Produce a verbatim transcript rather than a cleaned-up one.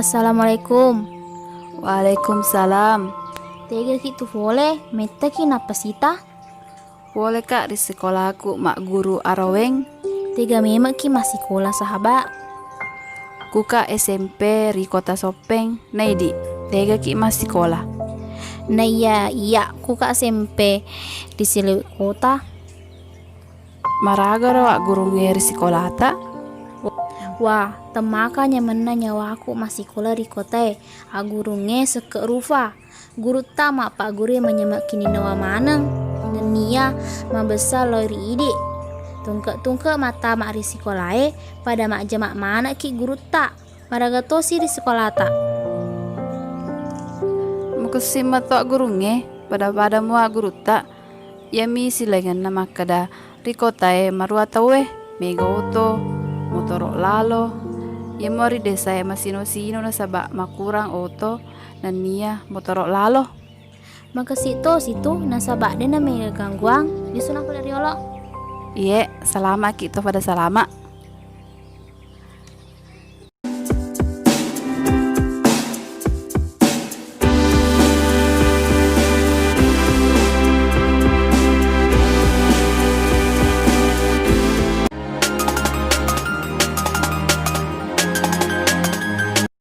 Assalamualaikum. Waalaikumsalam. Tegaki tu fole, mettaki nappasita? Poleka ri sikolaku magguru araweng. Tega memekki massikola, sahaba? Kuka S M P ri Kota Soppeng, naidi tegaki massikola. Naiya iya kuka S M P di Silewe Kota. Maragaro aggurungnge ri sikolata? Wah, temmaka nyamenna nyawaku massikola ri kotae. Aggurungnge sekke rufa. Gurutta mappaggurue manyameng kininowa maneng, nenniya mabessa lao ri idi. Tungke-tungke mattama ri sikolae, pada majjama manekki gurutta. Maraga tosi ri sikolata. Makessing mato gurungnge, pada-pada mua gurutta. Iyami silaingenna makkeda, ri kotae maruwa tauwe, mega oto, motoro lalo. Iyamo ri desae masino-sino nasaba makurang oto nenniya motoro lalo. Makessing tosi tu, nasaba dena mega gangguang, lisu nako riolo. Iye, salamaki to pada salama.